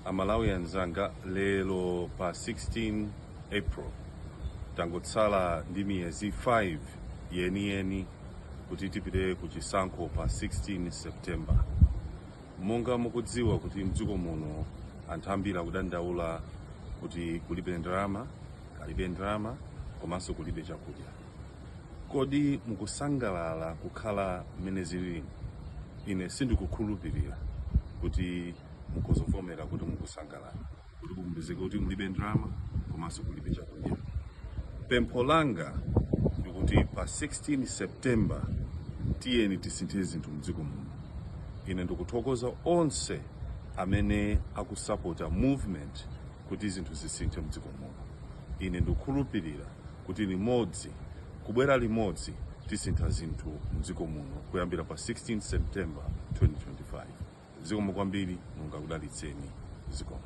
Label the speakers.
Speaker 1: Amalawi anzanga, lero pa 16 April tangotsala ndi miyezi 5 yeniyeni kuti tipite ku chisankho pa 16 September. Monga mukudziwa kuti mdziko muno anthu ambiri akudandaula kuti kulibe ndalama, kalibe ndalama komanso kulibe chakudya. Kodi mukusangalala kukhala mmene zilili? Ine sindikukhulupirira kuti mukuzovomera kuti mukusangalala kuti kumbizike kuti mulibe ndalama komanso kulibe chakudya. Pempho langa ndikuti pa 16 September tiyeni tisinthe zinthu mdziko muno. Ine ndikuthokoza onse amene akusapota movement kuti zinthu zisinthe mdziko muno. Ine ndikukhulupirira kuti limodzi, kubwera limodzi, tisintha zinthu mdziko muno kuyambira pa 16 September 2025. Zikomo kwambiri, Mulungu akudalitseni. Zikomo.